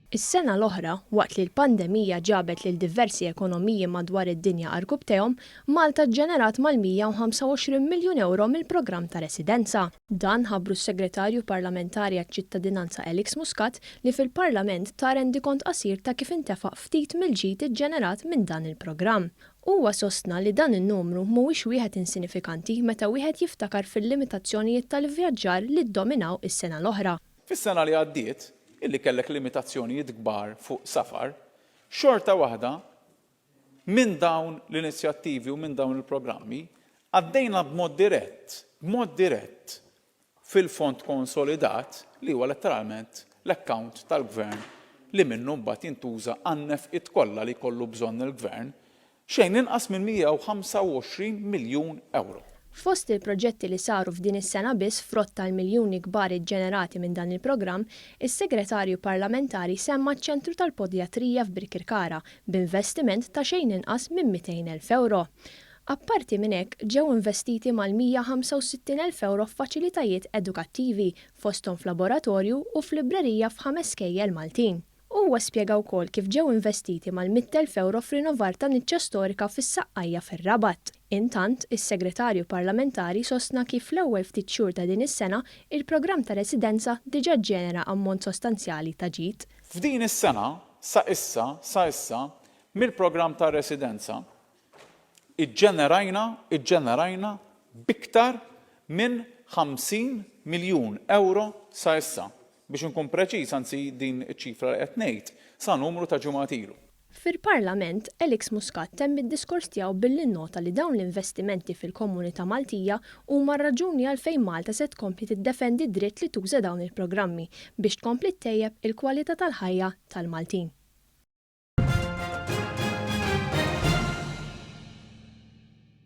Is-sena l-oħra, waqt li l-pandemija ġabet lil diversi ekonomiji madwar id-dinja għarkupptejhom, Malta ġġenerat mal-125 miljun ewro mill-programm ta' residenza. Dan ħabbru s-Segretarju Parlamentari għaċ-Ċittadinanza Alex Muscat li fil-Parlament ta rendikont qasir ta' kif intefaq ftit mill-ġid iġġenerat minn dan il-programm. Huwa sostna li dan in-numru mhuwiex wieħed insinifikanti meta wieħed jiftakar fil-limitazzjonijiet tal-ivvjaġġar li ddominaw is-sena l-oħra. Fis-sena li għaddiet, illi kellek limitazzjonijiet kbar fuq safar, xorta waħda minn dawn l-inizjattivi u minn dawn il-programmi għaddejna b'mod dirett, b'mod dirett fil-fond konsolidat li huwa letteralment l-account tal-Gvern li minnu mbagħad jintuża għan-nefqiet kollha li jkollu bżonn il-Gvern Xejn inqas minn 125 miljun ewro. Fost il-proġetti li saru f'din is-sena biss frott tal-miljuni kbar iġġenerati minn dan il-programm, is-Segretarju Parlamentari semma ċ-Ċentru tal-Podjatrija f'Birkirkara b'investiment ta' xejn inqas minn 200,000 ewro. Apparti minn hekk, ġew investiti mal-165 elf ewro f'faċilitajiet edukattivi, fosthom f'laboratorju u f'librerija f'ħames skejjel Maltin. Huwa spjega wkoll kif ġew investiti mal-100,000 ewro f'rinnovar ta' niċċa storika fis-Saqqajja fir-Rabat. Intant, is-Segretarju Parlamentari sostna kif fl-ewwel ftit xhur ta' din is-sena, il-programm ta' residenza diġà ġġenera ammont sostanzjali ta' ġid. F'din is-sena, sa issa, sa issa, mill-programm ta' residenza, iġġenerajna, iġġenerajna b'iktar minn 50 miljun ewro sa issa. Biex inkun preċiż, anzi din iċ-ċifra li qed ngħid, sa numru ta' ġimgħat ilu. Fil-Parlament, Alex Muscat temm id-diskors tiegħu billi nnota li dawn l-investimenti fil-komunità Maltija huma r-raġuni għalfejn Malta se tkompli tiddefendi d-dritt li tuża dawn il-programmi biex tkompli ttejjeb il-kwalità tal-ħajja tal-Maltin.